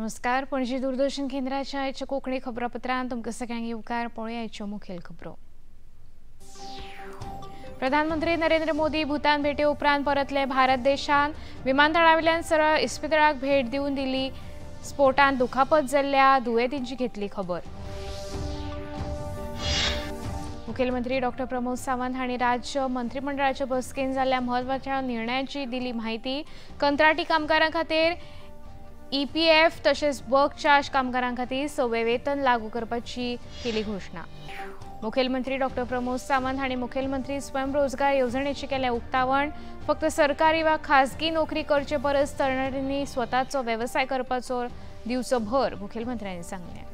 नमस्कार, पणजी दूरदर्शन केंद्राच्या आयच्या कोंकणी खबरापत्रांत तुमकां सगळ्यांक येवकार. पळोवया आयच्यो मुखेल खबरो. प्रधानमंत्री नरेंद्र मोदी भूतान भेटे उपरांत परतले भारत देशांत. विमानतळावेल्यान सरळ इस्पितळाक भेट दिवन दिल्ली स्फोटांत दुखापत जाल्ल्या दुयेंतींची घेतली खबर. मुखेलमंत्री डॉक्टर प्रमोद सावंत हांणी राज्य मंत्रिमंडळाच्या बसकेंत जाल्ल्या म्हत्वाच्या निर्णयाची दिली म्हायती. कंत्राटी कामगारां खातीर ईपीएफ तशेंच वर्क चार्ज कामगारां खातीर सवे वेतन लागू करपाची केली घोशणा. मुखेलमंत्री डॉक्टर प्रमोद सावंत हांणी मुखेलमंत्री स्वयंरोजगार येवजणेचें केलें उक्तावण. फक्त सरकारी वा खासगी नोकरी करचे परस तरणाट्यांनी स्वताचो वेवसाय करपाचो दिवचो भर मुखेलमंत्र्यांनी सांगलें.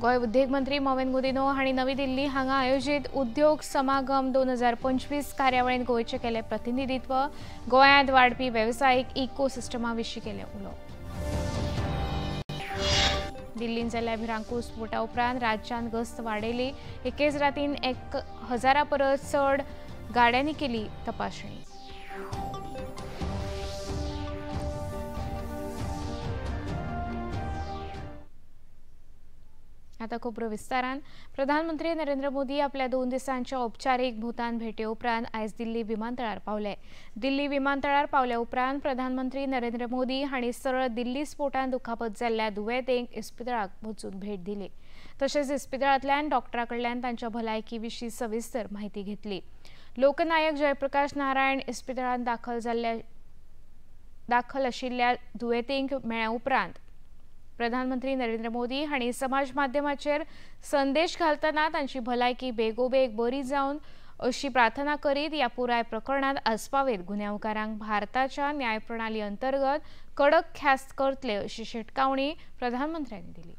गोंय उद्देग मंत्री मॉविन गुदिन्हो हांणी नवी दिल्ली हांगा आयोजीत उद्योग समागम 2025 कार्यावळींत गोंयचें केलें प्रतिनिधित्व. गोंयांत वाडपी वेवसायीक इकोसिस्टमा विशीं केलें उलोवप. दिल्लींत जाल्ल्या भिरांकूळ स्फोटा उपरांत राज्यांत गस्त वाडयली. एकेच रातीन 1000 परस चड गाड्यांनी केली तपासणी. आता खबरो विस्तारान. प्रधानमंत्री नरेंद्र मोदी आपल्या 2 दिसांच्या औपचारीक भूतान भेटे उपरांत आयज दिल्ली विमानतळार पावले. दिल्ली विमानतळार पावल्या उपरांत प्रधानमंत्री नरेंद्र मोदी हांणी सरळ दिल्ली स्फोटान दुखापत जाल्ल्या दुयेंतींक इस्पितळाक वचून भेट दिली. तशेंच इस्पितळांतल्यान डॉक्टरा कडल्यान तांच्या भलायकी विशीं सविस्तर म्हायती घेतली. लोकनायक जयप्रकाश नारायण इस्पितळांत दाखल आशिल्ल्या दुयेंतींक मेळ्ळ्या उपरांत प्रधानमंत्री नरेंद्र मोदी हांणी समाज माध्यमाचेर संदेश घालतना तांची भलायकी बेगोबेग बरी जावन अशी प्रार्थना करीत ह्या पुराय प्रकरणांत आस्पावीत गुन्यांवकारांक भारताच्या न्यायप्रणाली अंतर्गत कडक ख्यास्त करतले अशी शिटकावणी प्रधानमंत्र्यांनी दिली.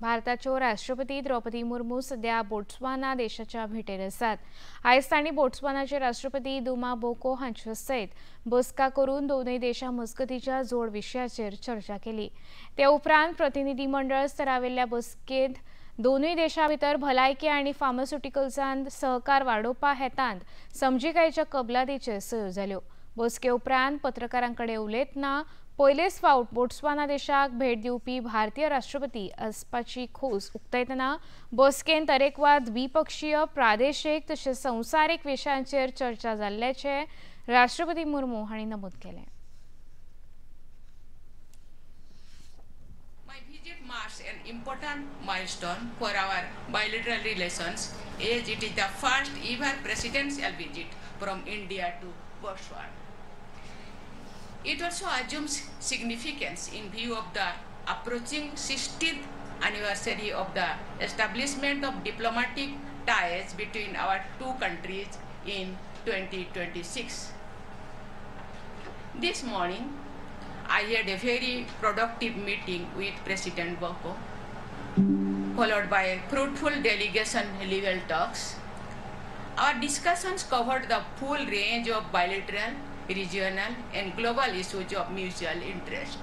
भारताच्यो राष्ट्रपती द्रौपदी मुर्मू सध्या बोट्सवाना देशाच्या भेटेर आसात. आयज तांणी बोट्सवानाचे राष्ट्रपती दुमा बोको हांचे सयत बसका करून दोनूय देशां मजगतीच्या जोड विशयाचेर चर्चा केली. ते उपरांत प्रतिनिधी मंडळ स्तरावेल्या बसकेंत दोनूय देशां भितर भलायकी आनी फार्मास्युटिकल्सांत सहकार वाडोवपा हेतान समजिकायेच्या कबलातीचेर सयो जाल्यो. बसके उपरांत पत्रकारां कडेन उलयतना पयलेच फावट बोट्सवाना देशाक भेट दिवपी भारतीय राष्ट्रपती आसपाची खोस उक्तायतना बसकेंत तरेकवार द्विपक्षीय, प्रादेशीक तशेंच संवसारीक विशयांचेर चर्चा जाल्ल्याचें राष्ट्रपती मुर्मू हांणी नमूद केलें. My visit marks an important milestone for our bilateral relations, as it is the first ever presidential visit from India to Botswana. It also assumes significance in view of the approaching 60th anniversary of the establishment of diplomatic ties between our two countries in 2026. This morning, I had a very productive meeting with President Boko, followed by fruitful delegation level talks. Our discussions covered the full range of bilateral, regional and global issues of mutual interest.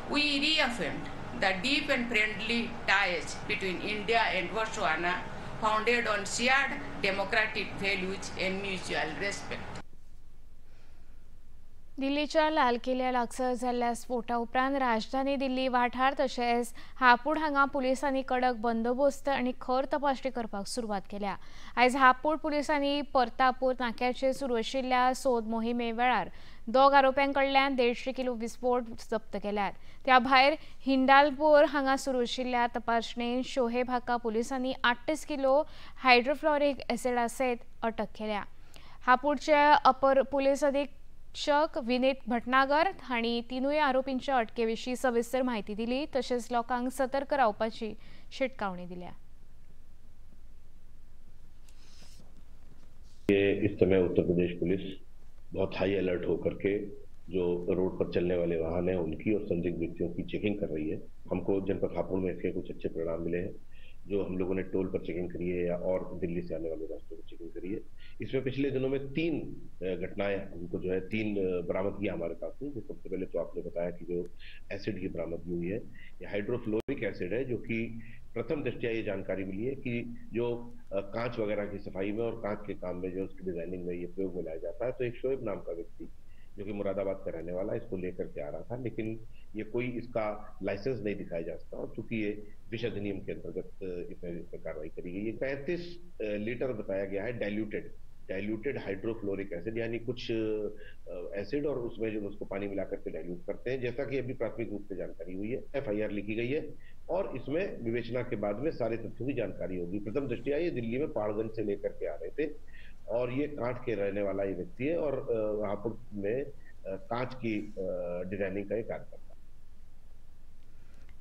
We reaffirmed the deep and friendly ties between India and Botswana, founded on shared democratic values and mutual respect. दिल्लीच्या लाल किल्ल्या लागसर जाल्ल्या स्फोटा उपरांत राजधानी दिल्ली वाठार तशेंच हापूड हांगा पुलिसांनी कडक बंदोबस्त आनी खर तपासणी करपाक सुरवात केल्या. आयज हापूड पुलिसांनी परतापूर नाक्याचेर सुरू आशिल्ल्या सोद मोहिमे वेळार 2 आरोप्यां कडल्यान 150 किलो विस्फोट जप्त केल्यात. त्या भायर हिंडालपूर हांगा सुरू आशिल्ल्या तपासणेन शोहेब हाका पुलिसांनी 38 किलो हायड्रोफ्लोरिक एसिडा सयत अटक केल्या. हापूडचे अपर पुलीस अधीक्षक विनीत भटनागर हांणी 3 आरोपींच्या अटकेविशीं सविस्तर म्हायती दिली. तशेंच लोकांक सतर्क रावपाची शिटकावणी दिल्या. इस समय उत्तर प्रदेश पुलिस बहुत हाई अलर्ट होकर के जो रोड पर चलने वाले वाहन हैं उनकी और संदिग्ध व्यक्तियों की चेकिंग कर रही है. हमको जनपद हापुड़ में इसके कुछ अच्छे परिणाम मिले हैं. जो हम लोगों ने टोल पर चेकिंग करी है या और दिल्ली से आने वाले रास्तों पर चेकिंग करी है, इसमें पिछले दिनों में 3 घटनाएं हमको जो है 3 बरामदगियां हमारे पास हुई। जो सबसे पहले तो आपने बताया कि जो एसिड की बरामदगी हुई है, ये हाइड्रोफ्लोरिक एसिड है जो कि प्रथम दृष्टया ये जानकारी मिली है कि जो कांच वगैरह की सफाई में और कांच के काम में जो उसकी डिजाइनिंग में ये प्रयोग में लाया जाता है। तो एक शोएब नाम का व्यक्ति जो कि मुरादाबाद का रहने वाला, इसको लेकर के आ रहा था, लेकिन ये कोई इसका लाइसेंस नहीं दिखाया जा सकता और चूंकि ये विष अधिनियम के अंतर्गत इसमें कार्रवाई करी गई है। 35 लीटर बताया गया है डाइल्यूटेड हाइड्रोफ्लोरिक एसिड, यानी कुछ एसिड और उसमें जो उसको पानी मिलाकर के डाइल्यूट करते हैं, जैसा कि अभी प्राथमिक रूप से जानकारी हुई है। एफआईआर लिखी गई है और इसमें विवेचना के बाद में सारे तथ्यों की जानकारी होगी। प्रथम दृष्टया ये दिल्ली में पहाड़गंज से लेकर के आ रहे थे और ये कांठ के रहने वाला ये व्यक्ति है और हापुड़ में कांच की डिजाइनिंग का ये कार्य करता है।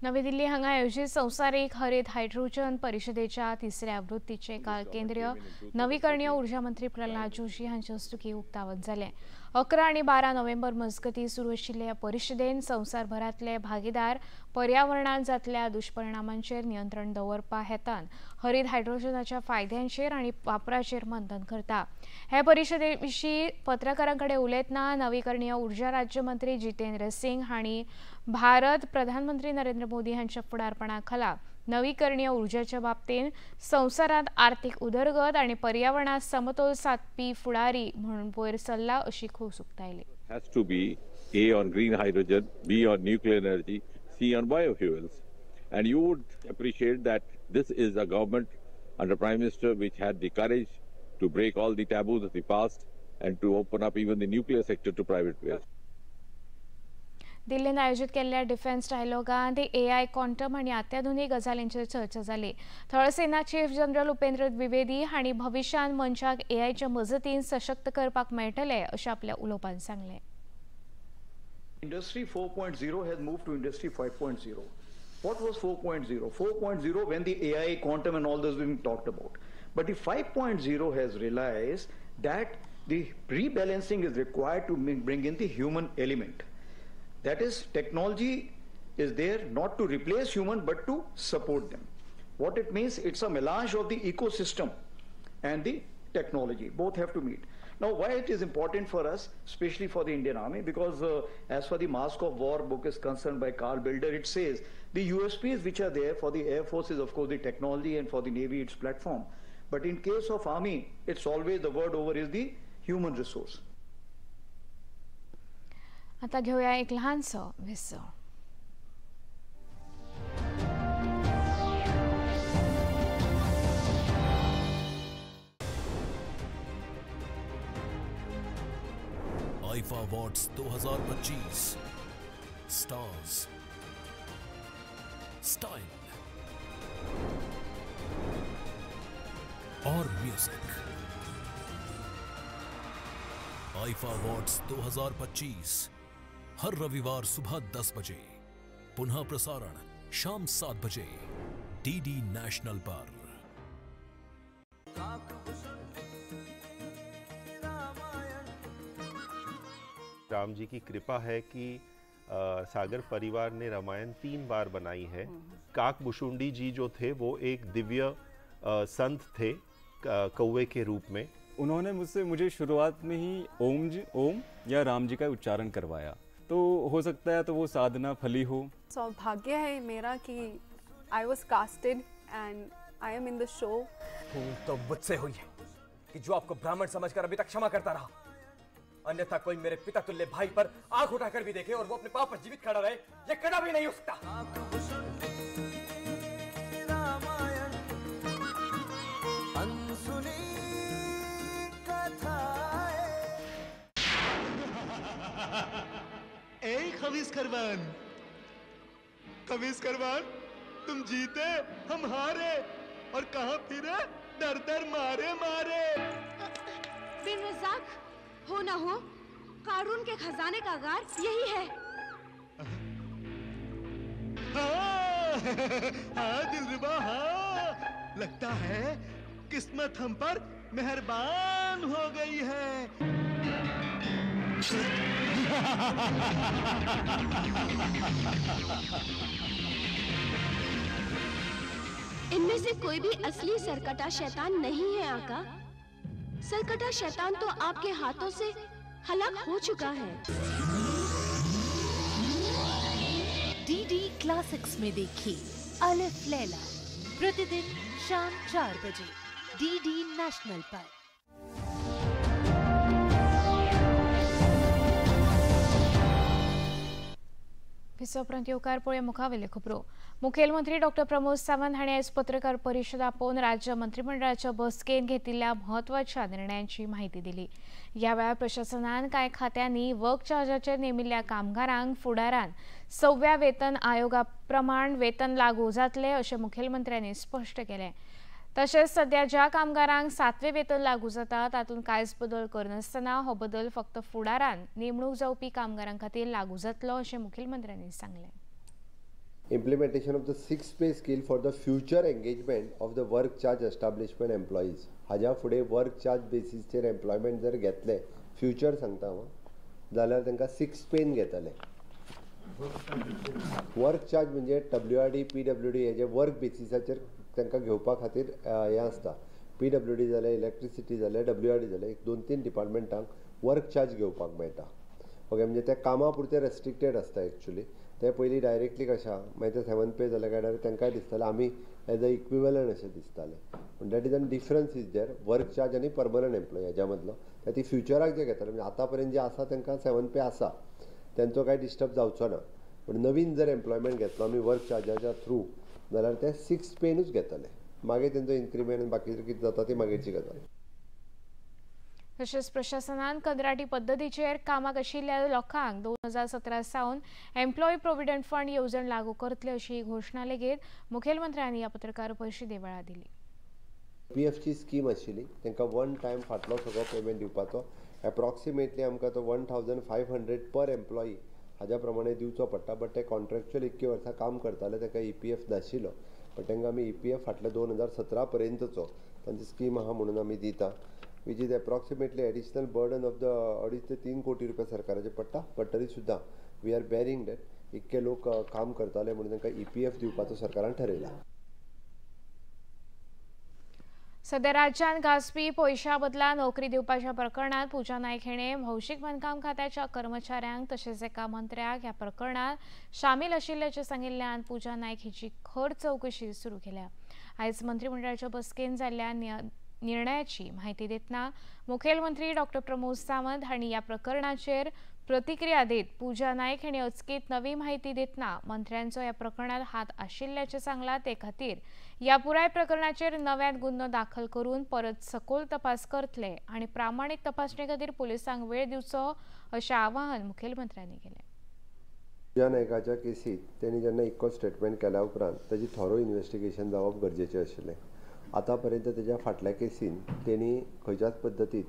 नवी दिल्ली हांगा आयोजित संवसारीक हरित हायड्रोजन परिषदेच्या तिसऱ्या आवृत्तीचे काल केंद्रीय नवीकरणीय ऊर्जा मंत्री प्रल्हाद जोशी हांचे हस्तुकीं उक्तावण जालें। 11 आनी 12 नोव्हेंबर मजगतीं सुरू आशिल्ल्या ह्या परिषदेन संवसारभरांतले भागीदार पर्यावरणांत जातल्या दुश्परिणामांचेर नियंत्रण दवरपा हेतान हरित हायड्रोजनाच्या फायद्यांचेर आनी वापराचेर मंथन करता। हे परिषदे विशीं पत्रकारां कडेन उलयतना नवीकरणीय ऊर्जा राज्यमंत्री जितेंद्र सिंग हांणी भारत प्रधानमंत्री नरेंद्र मोदी हांच्या फुडारपणा खाला नवीकरणीय ऊर्जेच्या बाबतींत संवसारांत आर्थिक उदरगत आनी पर्यावरणात समतोल सादपी फुडारी म्हणून वयर सरला अशी खोस उक्तायली। Has to be A on green hydrogen, B on nuclear energy, C on biofuels. And you would appreciate that this is a government under Prime Minister which had the courage to break all the taboos of the past and to open up even the nuclear sector to private players. दिल्लीन आयोजित केल्ल्या defence डायलॉगांत AI, quantum आनी अत्याधुनिक गजालींचेर चर्चा जाली। थळसेना chief general Upendra Dwivedi हांणी भविष्यांत मनशाक एआयच्या मजतीन सशक्त करपाक मेळटले अशें आपल्या उलोवपान सांगलें। Industry 4.0 has moved to Industry 5.0. What was 4.0? 4.0 when the AI, quantum and all those being talked about. But the 5.0 has realized that the rebalancing is required to bring in the human element. That is, technology is there not to replace human but to support them. What it means, it's a melange of the ecosystem and the technology. Both have to meet. Now, why it is important for us, especially for the Indian Army, because as for the Mask of War book is concerned by Carl Bilder, it says the USPs which are there for the Air Force is of course the technology, and for the Navy its platform. But in case of Army, it's always the word over is the human resource. आता घेऊया एक लहानसं विसव। IIFA awards 2025, stars, style और music. IIFA awards 2025 हर रविवार सुबह 10 बजे, पुनः प्रसारण शाम 7 बजे, डीडी नेशनल पर। राम जी की कृपा है कि सागर परिवार ने रामायण 3 बार बनाई है। काकभुशुंडी जी जो थे वो एक दिव्य संत थे कौवे के रूप में। उन्होंने मुझसे मुझे शुरुआत में ही ओम जी ओम या राम जी का उच्चारण करवाया, तो हो सकता है तो वो साधना फली हो। सौभाग्य है मेरा कि I was casted and I am in the show. भूल तो मुझसे हुई है कि जो आपको ब्राह्मण समझकर अभी तक क्षमा करता रहा, अन्यथा कोई मेरे पिता तुल्य भाई पर आंख उठाकर भी देखे और वो अपने पांव पर जीवित खड़ा रहे, ये कदा भी नहीं हो सकता। ए खमीस करवान, खमीस करवान, तुम जीते हम हारे और कहाँ फिरे दर दर मारे मारे। बिन रज़ाक हो ना हो, कारून के खजाने का गार यही है। हाँ, हाँ दिलरुबा, हाँ, लगता है किस्मत हम पर मेहरबान हो गई है। इनमें से कोई भी असली सरकटा शैतान नहीं है आका। सरकटा शैतान तो आपके हाथों से हलाक हो चुका है। डीडी क्लासिक्स में देखिए अलिफ लैला प्रतिदिन शाम 4 बजे डीडी नेशनल पर। उपरांत येवकार पळय मुखावेल्यो खबरो। मुखेलमंत्री डॉक्टर प्रमोद सावंत हांणी आयज पत्रकार परिशद आपोवन राज्य मंत्रिमंडळाच्या बसकेंत घेतिल्ल्या म्हत्वाच्या निर्णयांची म्हायती दिली। ह्या वेळार प्रशासनान कांय खात्यांनी वर्क चार्जाचेर नेमिल्ल्या कामगारांक फुडारान 6व्या वेतन आयोगा प्रमाण वेतन लागू जातलें अशें मुखेलमंत्र्यांनी स्पश्ट केलें। तशेंच सध्या ज्या कामगारांक 7वें वेतन लागू जाता तातूंत कांयच बदल करनासतना हो बदल फक्त फुडारान नेमणूक जावपी कामगारां खातीर लागू जातलो अशें मुखेलमंत्र्यांनी सांगलें। Implementation of the 6th pay scale for the future engagement of the work charge establishment employees. हाज्या फुडें वर्क चार्ज बेसीसचेर एम्प्लॉयमेंट जर घेतले फ्युचर सांगता हांव जाल्यार तांकां 6th pen घेतले। वर्क चार्ज म्हणजे WRD PWD हे जे वर्क बेसिसाचेर तांकां घेवपा खातीर हें आसता। PWD जालें, इलेक्ट्रिसिटी जालें, WRD जालें, एक 2-3 डिपार्टमेंटांक वर्क चार्ज घेवपाक मेळटा। ओके, म्हणजे ते कामा पुरते रेस्ट्रिक्टेड आसता एक्चुअली। ते पयलीं डायरेक्टली कशें मागीर ते 7th पे जाले काय डायरेक्ट तांकांय दिसतालें आमी एज अ इक्विवेलंट अशें दिसतालें। पूण that is an difference is there work charge आनी परमनंट एम्प्लॉय हेज्या मदलो। ती फ्युचराक जे घेतले म्हणजे आतां पर्यंत जे आसा तांकां 7th पे आसा तेंचो कांय डिस्टर्ब जावचो ना। पूण नवीन जर एम्प्लॉयमेंट घेतलो आमी वर्क चार्जाच्या थ्रू जाल्यार ते 6th पेनूच घेतले, मागीर तेंचो इन्क्रिमेंट बाकीचें कितें जाता ती मागीरची गजाल। तशेंच प्रशासनान कंत्राटी पद्दतीचेर कामाक आशिल्ल्या लोकांक 2017 सावन एम्प्लॉय प्रोविडंट फंड येवजण लागू करतले अशी घोशणा लेगीत मुखेलमंत्र्यांनी ह्या पत्रकार परिशदे वेळार दिली। पीएफची स्कीम आशिल्ली तांकां वन टायम फाटलो सगळो पेमेंट दिवपाचो एप्रॉक्सिमेटली आमकां तो 1500 पर एम्प्लॉई हाज्या प्रमाणे दिवचो पडटा। बट ते कॉन्ट्रॅक्च्युअल इतकी वर्सां काम करताले तांकां EPF नाशिल्लो, बट तांकां आमी EPF फाटले 2017 पर्यंतचो तांची स्कीम आहा म्हणून आमी दिता, which is approximately additional burden of the 2.5 ते 3 कोटी रुपया सरकाराचे पडटा। बट तरी सुद्दां we are bearing that इतके लोक काम करताले म्हणून तांकां EPF दिवपाचो सरकारान ठरयला। सध्या राज्यांत गाजपी पयशा बदला नोकरी दिवपाच्या प्रकरणात पूजा नायक हेणे भौशीक बांदकाम खात्याच्या कर्मचाऱ्यांक तशेंच एका मंत्र्याक ह्या प्रकरणात सामील आशिल्ल्याचें सांगिल्ल्यान पूजा नायक हिची खर चवकशी सुरू केल्या। आयज मंत्रिमंडळाच्या बसकेंत जाल्ल्या निर्णयाची म्हायती दितना मुखेलमंत्री डॉक्टर प्रमोद सावंत हांणी ह्या प्रकरणाचेर प्रतिक्रिया दीत पूजा नायक हांणी अचकीत नवी म्हायती दितना मंत्र्यांचो ह्या प्रकरणात हात आशिल्ल्याचें सांगलां। ते खातीर ह्या पुराय प्रकरणाचेर नव्यान गुन्हो दाखल करून परत सखोल तपास करतले आनी प्रामाणीक तपासणे खातीर पुलिसांक वेळ दिवचो अशें आवाहन मुखेलमंत्र्यांनी केलें। पूजा नायकाच्या केसीत तेणी जेन्ना इतको स्टेटमेंट केल्या उपरांत ताजी थोरो इन्वेस्टिगेशन जावप गरजेचें आशिल्लें। आतां पर्यंत तेज्या फाटल्या केसीन तेणी खंयच्याच पद्दतीत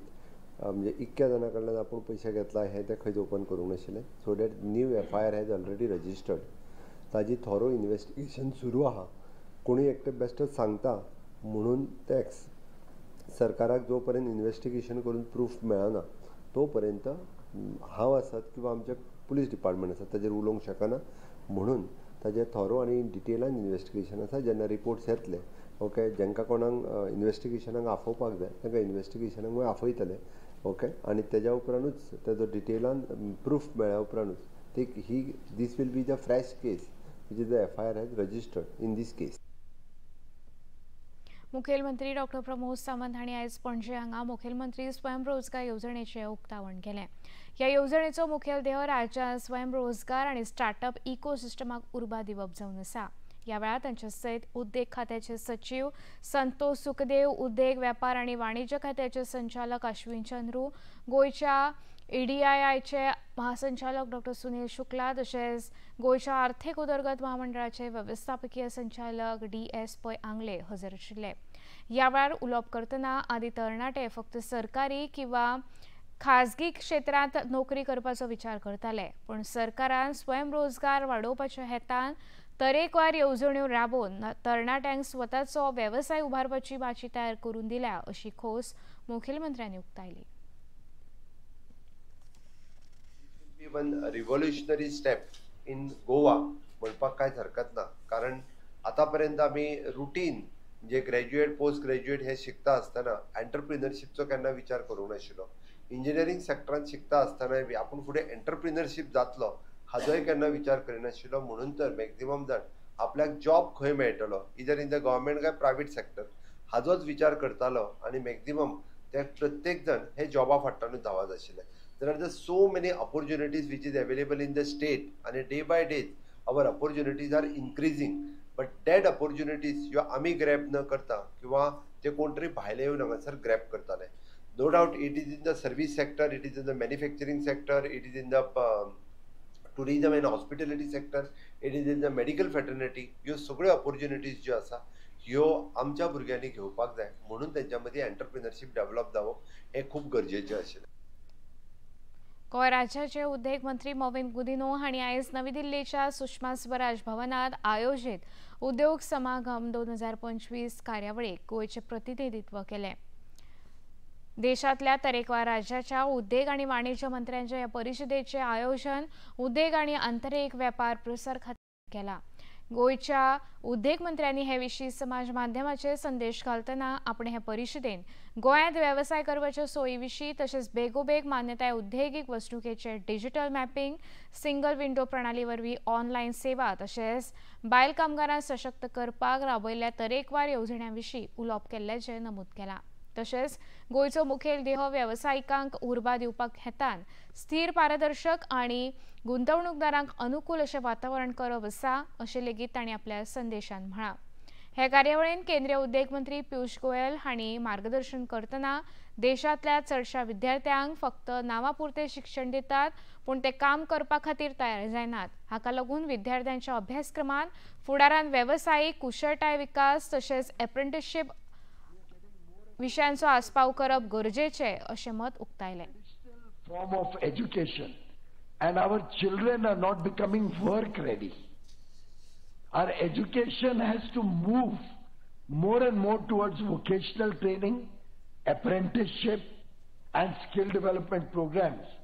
म्हणजे इतक्या जाणां कडल्यान आपूण पयशे घेतला हें तें खंयच ओपन करूंक नाशिल्लें। So that new FIR has already registered, ताजी थोरो इन्वेस्टिगेशन सुरू आहा। कोणूय एकटे बेश्टेच सांगता म्हणून टॅक्स सरकाराक जो पर्यंत इन्वेस्टिगेशन करून प्रूफ मेळना तो पर्यंत हांव आसत किंवा आमचे पुलीस डिपार्टमेंट आसत ताजेर उलोवंक शकना। म्हणून ताजेर थोरो आनी डिटेलान इन्वेस्टिगेशन आसा। जेन्ना रिपोर्ट्स येतले ओके जांकां कोणाक इन्वेस्टिगेशनाक आफोवपाक जाय तांकां इन्वेस्टिगेशनाक आफयतले ओके आनी तेज्या उपरांतूच तेजो डिटेलान प्रूफ मेळ्ळ्या उपरांतूच ती ही this will be the fresh case which is the FIR has registered in this case. मुखेलमंत्री डॉक्टर प्रमोद सावंत हांणी आयज पणजे हांगा मुखेलमंत्री स्वयंरोजगार येवजणेचें उक्तावण केलें। ह्या येवजणेचो मुखेल ध्येय राज्यांत स्वयंरोजगार आनी स्टार्टअप इकोसिस्टमाक उर्बा दिवप जावन आसा। ह्या वेळार तांचे सयत उद्देग खात्याचे सचीव संतोष सुखदेव, उद्देग वेपार आनी वाणिज्य खात्याचे संचालक अश्विन चंद्रू, गोंयच्या EDIIचे महासंचालक डॉक्टर सुनील शुक्ला, तशेंच गोंयच्या आर्थिक उदरगत महामंडळाचे वेवस्थापकीय संचालक DS Pai आंगले हजर आशिल्ले। ह्या वेळार उलोवप करतना आदी तरणाटे फक्त सरकारी किंवा खाजगी क्षेत्रांत नोकरी करपाचो विचार करताले, पूण सरकारान स्वयंरोजगार वाडोवपाच्या हेतान तरेकवार येवजण्यो राबोवन तरणाट्यांक स्वताचो वेवसाय उबारपाची माची तयार करून दिल्या अशी खोस मुखेलमंत्र्यांनी उक्तायली। One revolutionary step in Goa म्हणपाक कांयच हरकत ना, कारण आतापर्यंत आमी रुटीन जे ग्रॅज्युएट पोस्ट ग्रॅज्युएट हे शिकता आसतना एंटरप्रिनरशीपचो केन्ना विचार करूंक नाशिल्लो। इंजिनियरींग सेक्टरान शिकता आसतनाय बी आपूण फुडें एंटरप्रिनरशीप जातलो हाजोय केन्ना विचार करिनाशिल्लो। म्हणून तर मॅक्झिमम जाण आपल्याक जॉब खंय मेळटलो, इदर इन the government काय प्रायवेट सेक्टर हाजोच विचार करतालो आनी मॅक्झिमम ते प्रत्येक जण हे जॉबा फाटल्यानूच धांवत आशिल्ले. There are the so many opportunities which is available in the state आनी day by day our opportunities are increasing, but that opportunities ह्यो आमी ग्रॅब न करता किंवा ते कोण तरी भायले येवन हांगासर ग्रॅब करताले. No doubt it is in the service sector, it is in the manufacturing sector, it is in the tourism and hospitality sector, it is in the medical fraternity. ह्यो सगळ्यो ऑपॉर्च्युनिटीज ज्यो आसा ह्यो आमच्या भुरग्यांनी घेवपाक जाय, म्हणून तेंच्या मदीं एंटरप्रिनरशीप डेवलप जावप हें खूब गरजेचें आशिल्लें. गोंय राज्याचे उद्देग मंत्री मॉविन गुदिन्हो हांणी आयज नवी दिल्लीच्या सुषमा स्वराज भवनात आयोजीत उद्योग समागम 2025 कार्यावळीक गोंयचें प्रतिनिधित्व केलें. देशांतल्या तरेकवार राज्याच्या उद्देग आनी वाणिज्य मंत्र्यांच्या ह्या परिशदेचें आयोजन उद्देग आनी आंतरीक वेपार प्रसार खातीर केलां. गोंयच्या उद्देग मंत्र्यांनी हे विशीं समाज माध्यमाचेर संदेश घालतना आपणे हे परिशदेन गोंयांत वेवसाय करपाच्या सोयी विशीं तशेंच बेगोबेग मान्यताय उद्देगीक वसणुकेचे डिजिटल मॅपिंग, सिंगल विंडो प्रणाली वरवीं ऑनलायन सेवा तशेंच बायल कामगारांक सशक्त करपाक राबयल्ल्या तरेकवार येवजण्यां विशीं उलोवप केल्ल्याचें नमूद केलां. तशेंच गोंयचो मुखेल देह वेवसायिकांक उर्बा दिवपाक हेतान स्थिर, पारदर्शक आनी गुंतवणूकदारांक अनुकूल अशें वातावरण करप आसा अशें लेगीत तांणी आपल्या संदेशान म्हळां. हे कार्यावळीन केंद्रीय उद्देग मंत्री पियूष गोयल हांणी मार्गदर्शन करतना देशांतल्या चडशा विद्यार्थ्यांक फक्त नांवापुरतें शिक्षण दितात, पूण ते काम करपा खातीर तयार जायनात. हाका लागून विद्यार्थ्यांच्या अभ्यासक्रमांत फुडारान वेवसायीक कुशळटाय विकास तशेंच एप्रेंटिसशीप विषयांचो आस्पाव करप गरजेचें अशें मत उक्तायलें. Form of education and our children are not becoming work ready. Our education has to move more and more towards vocational training, apprenticeship and skill development programs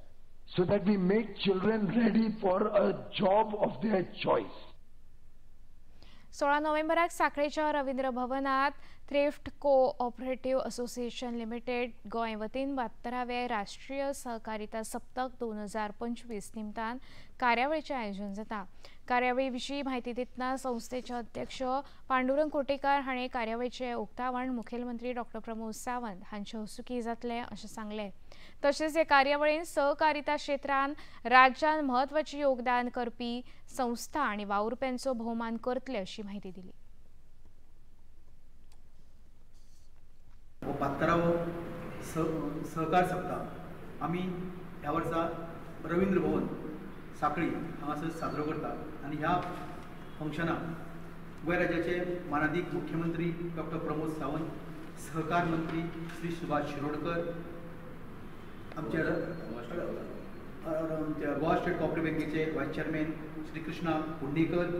so that we make children ready for a job of their choice. 16 नोव्हेंबराक साखळेच्या रवींद्र भवनात thrift cooperative association limited Goa वतीन 72व्या राष्ट्रीय सहकारिता सप्तक 2025 निमतान कार्यावळीचें आयोजन जाता. कार्यावळी विशीं म्हायती दितना संस्थेचे अध्यक्ष पांडुरंग कोटेकार हांणी कार्यावळीचें उक्तावण मुखेलमंत्री डॉक्टर प्रमोद सावंत हांचे हस्तुकीं जातलें अशें सांगलें. तशेंच हे कार्यावळीन सहकारिता क्षेत्रांत राज्यान म्हत्वाचें योगदान करपी संस्था आनी वावुरप्यांचो भोवमान करतले अशी म्हायती दिली. 72वो सहकार सप्ताह आमी ह्या वर्सा रवींद्र भवन साखळी हांगासर साजरो करता आनी ह्या फंक्शनाक गोंय राज्याचे मानादीक मुख्यमंत्री डॉक्टर प्रमोद सावंत, सहकार मंत्री श्री सुभाष शिरोडकर, आमचे गोवा स्टेट कॉपरेटिव्ह बँकेचे वायस चेअरमॅन श्री कृष्णा कुंडीकर,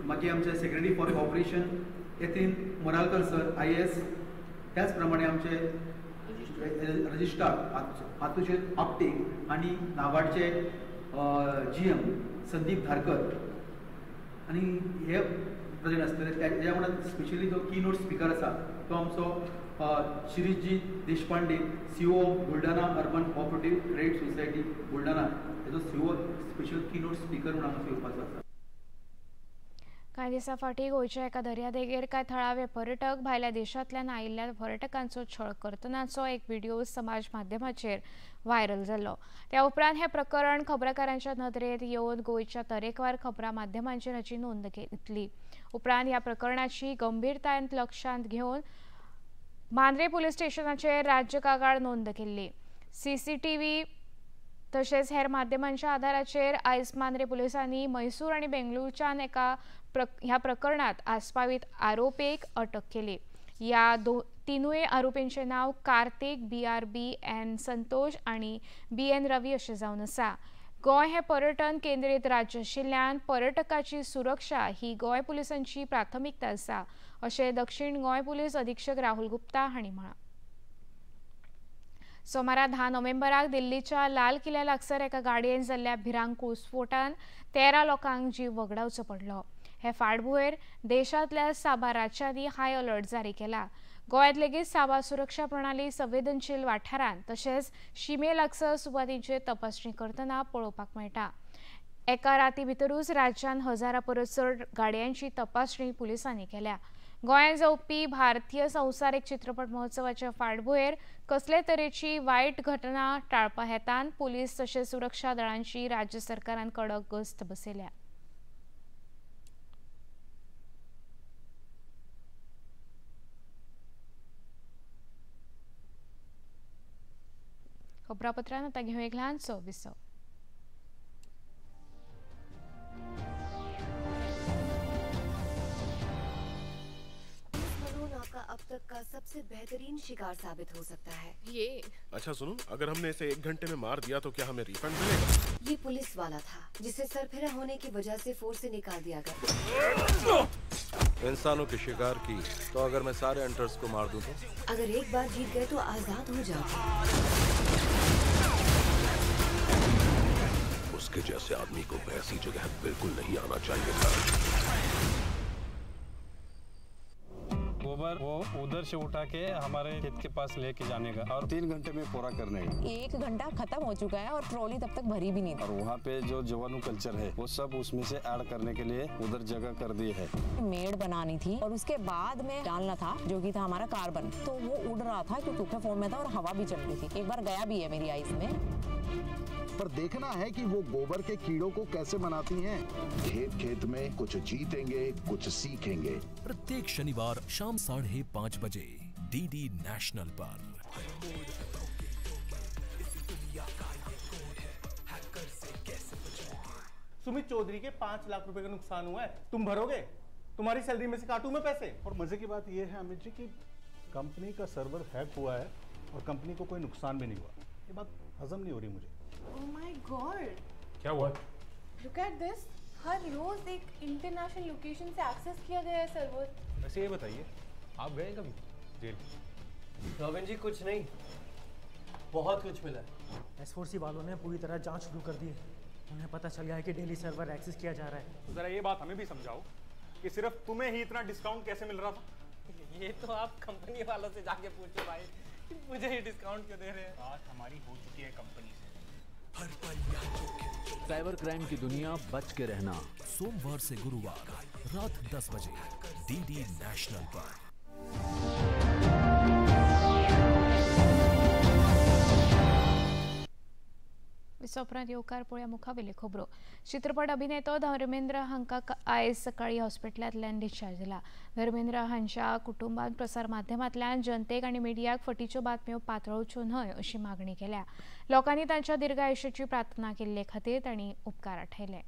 मागीर आमचे secretary for cooperation Yatin Muralkar sir IAS, त्याच प्रमाणे आमचे रजिस्ट्रार आतुष आपटे आनी नाबार्डचे GM Sandeep Dharkar आनी हे प्रेजेंट आसतले. त्याच्या वांगडा स्पेशली जो की नोट स्पिकर आसा तो आमचो Shirishji Deshpande, CO Buldhana urban cooperative credit society Buldhana, हेजो CO special key note speaker म्हणून हांगासर येवपाचो आसा. कांय दिसां फाटीं गोंयच्या एका दर्यादेगेर कांय थळावे पर्यटक भायल्या देशांतल्यान आयिल्ल्या पर्यटकांचो छळ करतनाचो एक व्हिडिओ समाज माध्यमाचेर व्हायरल जाल्लो. त्या उपरांत हें प्रकरण खबराकारांच्या नदरेंत येवन गोंयच्या तरेकवार खबरां माध्यमांचेर हाची नोंद घेतली. उपरांत ह्या प्रकरणाची गंभीरतायेन लक्षांत घेवन मांद्रे पुलीस स्टेशनाचेर राज्य कागाळ नोंद केल्ली. CCTV तशेंच हेर माध्यमांच्या आधाराचेर आयज मांद्रे पुलिसांनी मैसूर आनी बेंगळुरूच्यान एका ह्या प्रकरणात आस्पावीत आरोपीक अटक केली. ह्या तिनूय आरोपींचें नांव कार्तिक, BRB N Santosh आनी BN रवी अशें जावन आसा. गोंय हें पर्यटन केंद्रीत राज्य आशिल्ल्यान पर्यटकाची सुरक्षा ही गोंय पुलिसांची प्राथमिकता आसा अशें दक्षिण गोंय पुलीस अधीक्षक राहुल गुप्ता हांणी म्हळां. सोमारा 10 नोव्हेंबराक दिल्लीच्या लाल किल्ल्या लागसर एका गाडयेन जाल्ल्या भिरांकूळ स्फोटान 13 लोकांक जीव वगडावचो पडलो. हे फाटभुंयेर देशांतल्या साबार राज्यांनी हाय अलर्ट जारी केला. गोंयांत लेगीत साबार सुरक्षा प्रणाली संवेदनशील वाठारांत तशेंच शिमे लागसर सुवातींचेर तपासणी करतना पळोवपाक मेळटा. एका राती भितरूच राज्यांत हजारा परस चड गाडयांची तपासणी पुलिसांनी केल्या. गोंयांत जावपी भारतीय संवसारीक चित्रपट महोत्सवाच्या फाटभुंयेर कसले तरेची वायट घटना टाळपा हेतान पुलीस तशेंच सुरक्षा दळांची राज्य सरकारान कडक गस्त बसयल्या. खबरापत्रान आतां घेवं एक ल्हानसो विसव. आपका अब तक का सबसे बेहतरीन शिकार साबित हो सकता है ये। अच्छा सुनो, अगर हमने इसे 1 घंटे में मार दिया तो क्या हमें रिफंड मिलेगा? ये पुलिस वाला था जिसे सरफिरा होने की वजह से फोर्स से निकाल दिया गया। इंसानों के शिकार की तो अगर मैं सारे हंटर्स को मार दूं तो? अगर एक बार जीत गए तो आजाद हो जाओ। उसके जैसे आदमी को ऐसी जगह बिल्कुल नहीं आना चाहिए था। गोबर वो उधर से उठा के हमारे खेत के पास लेके जाने का और 3 घंटे में पूरा करने का। 1 घंटा खत्म हो चुका है और ट्रॉली तब तक भरी भी नहीं। और वहाँ पे जो जवानू कल्चर है वो सब उसमें से ऐड करने के लिए उधर जगह कर दी है। मेड़ बनानी थी और उसके बाद में डालना था जो कि था हमारा कार्बन, तो वो उड़ रहा था क्योंकि सूखे फॉर्म में था और हवा भी चल रही थी। एक बार गया भी है मेरी आईज में। पर देखना है कि वो गोबर के कीड़ों को कैसे मनाती हैं। खेत खेत में कुछ जीतेंगे कुछ सीखेंगे। प्रत्येक शनिवार शाम 5:30 बजे डीडी नेशनल पर। सुमित चौधरी के 5 लाख रुपए का नुकसान हुआ है, तुम भरोगे? तुम्हारी सैलरी में से काटूं मैं पैसे? और मजे की बात यह है अमित जी कि कंपनी का सर्वर हैक हुआ है और कंपनी को कोई नुकसान भी नहीं हुआ। ये बात हजम नहीं हो रही मुझे। Oh my God! क्या हुआ? Look at this. हर रोज एक इंटरनेशनल लोकेशन से एक्सेस किया गया है सर्वर। वैसे ये बताइए, आप गए कभी जेल? रॉबिन जी कुछ नहीं, बहुत कुछ मिला है। S4C वालों ने पूरी तरह जांच शुरू कर दी है। उन्हें पता चल गया है कि डेली सर्वर एक्सेस किया जा रहा है। तो जरा ये बात हमें भी समझाओ कि सिर्फ तुम्हें ही इतना डिस्काउंट कैसे मिल रहा था? ये तो आप कंपनी वालों से जाके पूछो भाई, मुझे ही डिस्काउंट क्यों दे रहे हैं? बात हमारी हो चुकी है कंपनी से। साइबर क्राइम की दुनिया, बच के रहना। सोमवार से गुरुवार रात 10 बजे डीडी नेशनल पर। उपरांत येवकार पळोवया मुखावेल्यो खबरो. चित्रपट अभिनेतो धर्मेंद्र हांकां आयज सकाळीं हॉस्पिटलांतल्यान डिस्चार्ज दिला. धर्मेंद्र हांच्या कुटुंबान प्रसार माध्यमांतल्यान जनतेक आनी मिडियाक फटीच्यो बातम्यो पातळोवच्यो न्हय अशी मागणी केल्या. लोकांनी तांच्या दीर्घायुष्याची प्रार्थना केल्ले खातीर तांणी उपकार आठयले.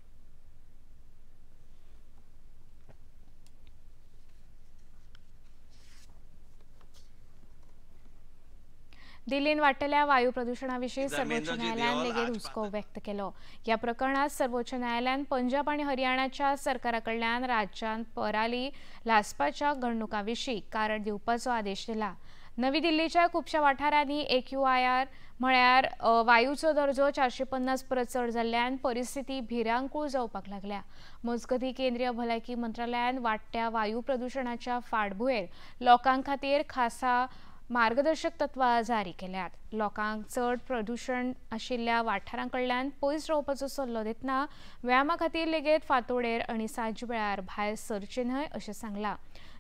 दिल्लीन वाडटल्या वायू प्रदुशणा विशीं सर्वोच्च न्यायालयान लेगीत हुस्को व्यक्त केलो. ह्या प्रकरणात सर्वोच्च न्यायालयान पंजाब आनी हरियाणाच्या सरकारा कडल्यान राज्यांत पराली लासपाच्या घडणुकां विशीं कारण दिवपाचो आदेश दिला. नवी दिल्लीच्या खुबश्या वाठारांनी AQIR म्हळ्यार वायूचो दर्जो 450 परस चड जाल्ल्यान परिस्थिती भिरांकूळ जावपाक लागल्या. मजगतीं केंद्रीय भलायकी मंत्रालयान वाडट्या वायू प्रदुशणाच्या फाटभुंयेर लोकां खातीर खासा मार्गदर्शक तत्वां जारी केल्यात. लोकांक चड प्रदूशण आशिल्ल्या वाठारां कडल्यान पयस रावपाचो सल्लो दितना व्यायामा खातीर लेगीत फांतोडेर आनी सांज वेळार भायर सरचें न्हय अशें सांगलां.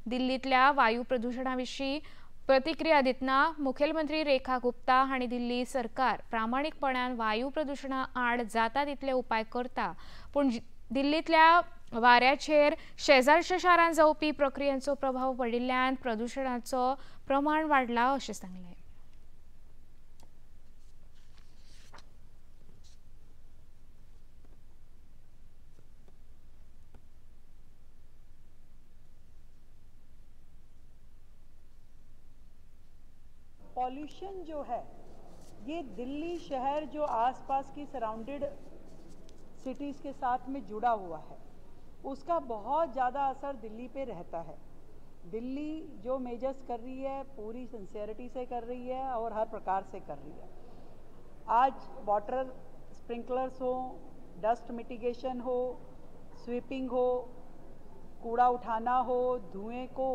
दिल्लींतल्या वायू प्रदुशणा विशीं प्रतिक्रिया दितना मुखेलमंत्री रेखा गुप्ता हांणी दिल्ली सरकार प्रामाणीकपणान वायू प्रदुशणा आड जाता तितले उपाय करता, पूण दिल्लींतल्या वाऱ्याचेर शेजारच्या शारांत जावपी प्रक्रियांचो प्रभाव पडिल्ल्यान प्रदुशणाचो प्रमाण वाडला अशें सांगलें. पॉल्यूशन जो है ये दिल्ली शहर जो आसपास की सराउंडेड सिटीज़ के साथ में जुड़ा हुआ है उसका बहुत ज़्यादा असर दिल्ली पे रहता है। दिल्ली जो मेजर्स कर रही है पूरी सिंसियरिटी से कर रही है और हर प्रकार से कर रही है। आज वाटर स्प्रिंकलर्स हो, डस्ट मिटिगेशन हो, स्वीपिंग हो, कूड़ा उठाना हो, धुएं को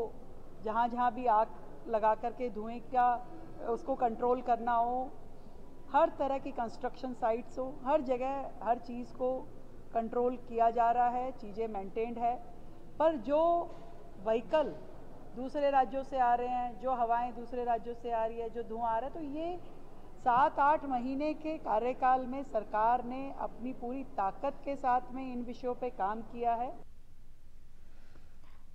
जहाँ जहाँ भी आग लगा करके धुएं का उसको कंट्रोल करना हो, हर तरह की कंस्ट्रक्शन साइट्स हो, हर जगह हर चीज़ को कंट्रोल किया जा रहा है, चीज़ें मेंटेन्ड है। पर जो व्हीकल दूसरे राज्यों से आ रहे हैं, जो हवाएं दूसरे राज्यों से आ रही है, जो धुआं आ रहा है, तो ये 7-8 महीने के कार्यकाल में सरकार ने अपनी पूरी ताकत के साथ में इन विषयों पे काम किया है।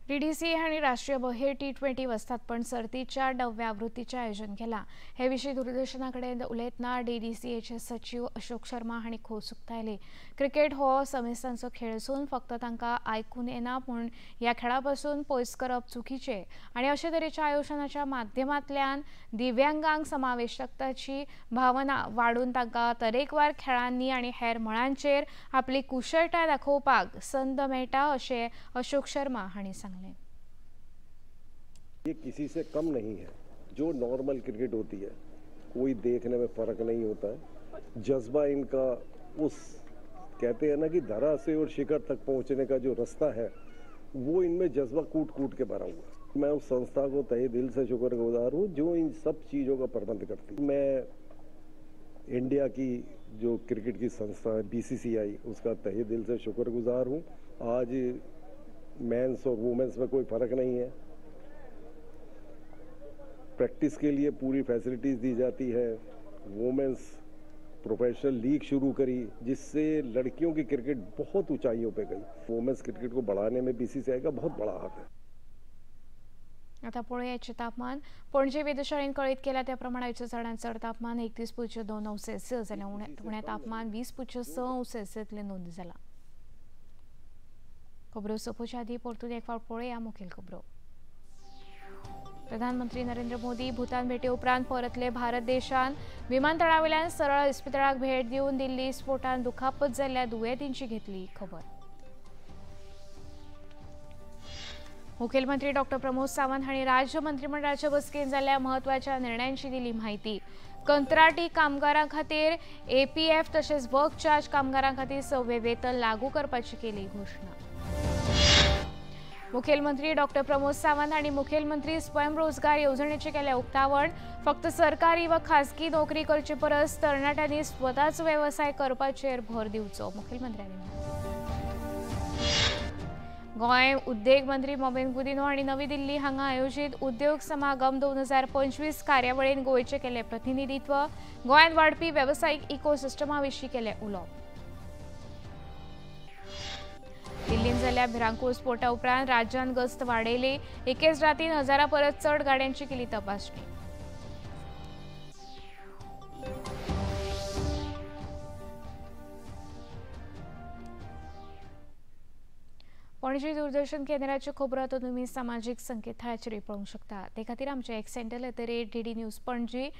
डीडीसी आणि राष्ट्रीय बहीर T20 वस्तादपण सर्तीच्या 9व्या आवृत्तीचें आयोजन केलां। हे विशीं दूरदर्शना कडेन उलयतना डीडीसीएचे सचीव अशोक शर्मा हांणी खोस उक्तायली। क्रिकेट हो समेस्तांचो खेळ आसून फक्त तांकां आयकून येना पूण ह्या खेळा पासून पयस करप चुकीचें आनी अशे तरेच्या आयोजनाच्या माध्यमांतल्यान दिव्यांगांक समावेशकताची भावना वाडून तांकां तरेकवार खेळांनी आनी हेर मळांचेर आपली कुशळटाय दाखोवपाक संद मेळटा अशें अशोक शर्मा हांणी सांगलें। ये किसी से कम नहीं है। जो नॉर्मल क्रिकेट होती है कोई देखने में फ़र्क नहीं होता है। जज्बा इनका उस कहते हैं ना कि धरा से और शिखर तक पहुंचने का जो रास्ता है वो इनमें जज्बा कूट कूट के भरा हुआ है। मैं उस संस्था को तहे दिल से शुक्रगुजार हूँ जो इन सब चीज़ों का प्रबंध करती है। मैं इंडिया की जो क्रिकेट की संस्था है BCCI, उसका तहे दिल से शुक्रगुजार हूँ। आज मेंस और वुमेंस में कोई फ़र्क नहीं है। प्रैक्टिस के लिए पूरी फैसिलिटीज़ दी जाती है। वुमेंस प्रोफेशनल लीग शुरू करी जिससे लड़कियों की क्रिकेट बहुत ऊंचाइयों पे गई। वुमेंस क्रिकेट को बढ़ाने में BCCI का बहुत बड़ा हाथ है। आता पळोवयाचें तापमान। पणजे वेधशाळेन कळीत केला त्या प्रमाण आयच्या चडांत चड तापमान 31.2 अंश सेल्सियस जाल्यार उणें तापमान 20.6 अंश सेल्सियस नोंद जालां। खबरो सोंपोवच्या आदीं परतून एक फावट पळोवया मुखेल खबरो। प्रधानमंत्री नरेंद्र मोदी भूतान भेटे उपरांत परतले भारत देशान विमानतळावेल्यान सरळ इस्पितळाक भेट दिवन दिल्ली स्फोटान दुखापत जाल्ल्या दुयेंतींची घेतली खबर। मुखेलमंत्री डॉ प्रमोद सावंत हांणी राज्य मंत्रिमंडळाच्या बसकेंत जाल्ल्या म्हत्वाच्या निर्णयांची दिली म्हायती। कंत्राटी कामगारां खातीर APF तशेंच वर्क चार्ज कामगारां खातीर 6वें वेतन लागू करपाची केली घोशणा। मुखेलमंत्री डॉ प्रमोद सावंत हांणी मुखेलमंत्री स्वयंरोजगार येवजणेचें केलें उक्तावण। फक्त सरकारी व खासगी नोकरी करचे परस तरणाट्यांनी स्वताच वेवसाय करपाचेर भर दिवचो, मुखेलमंत्र्यांनी म्हणलें। गोंय उद्देग मंत्री मॉवीन गुदिन्हो हांणी नवी दिल्ली हांगा आयोजीत उद्योग समागम 2025 कार्यावळीन गोंयचें केलें प्रतिनिधित्व। गोंयांत वाडपी वेवसायीक इकोसिस्टमा विशीं केलें उलोवप। दिल्लींत जाल्ल्या भिरांकूळ स्फोटा उपरांत राज्यांत गस्त वाडयली। एकेच रातीन हजारा परस चड गाड्यांची केली तपासणी। पणजी दूरदर्शन केंद्राच्यो खबरो आतां तुमी सामाजीक संकेतथळाचेरूय पळोवंक शकता। ते खातीर आमचें X handle @DD News Panaji,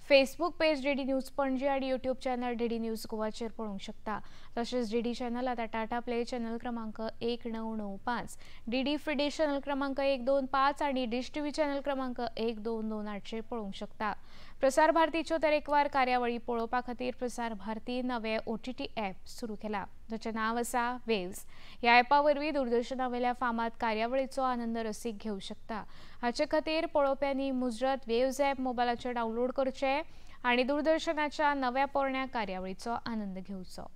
Facebook page DD News Panaji आनी यूट्यूब चॅनल DD news गोवाचेर पळोवंक शकता। तशेंच DD channel आतां टाटा प्ले चॅनल क्रमांक 1995, DD free डिश चॅनल क्रमांक 125 आनी डिश टीव्ही चॅनल क्रमांक 1228चेर पळोवंक शकता। प्रसार भारतीच्यो तरेकवार कार्यावळी पळोवपा खातीर प्रसार भारती नवे OTT app सुरू केला, जाचें नांव आसा वेव्स। ह्या ॲपा वरवीं दूरदर्शनावेल्या फामाद कार्यावळीचो आनंद रसीक घेवंक शकता। हाचे खातीर पळोवप्यांनी मुजरत वेव्स ॲप मोबायलाचेर डावनलोड करचें आनी दूरदर्शनाच्या नव्या पोरण्या कार्यावळीचो आनंद घेवचो।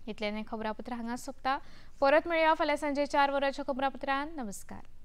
इतल्यान खबरापत्र हांगा सोंपता। परत मेळया फाल्यां सांजे 4 वरांच्या खबरापत्रान। नमस्कार।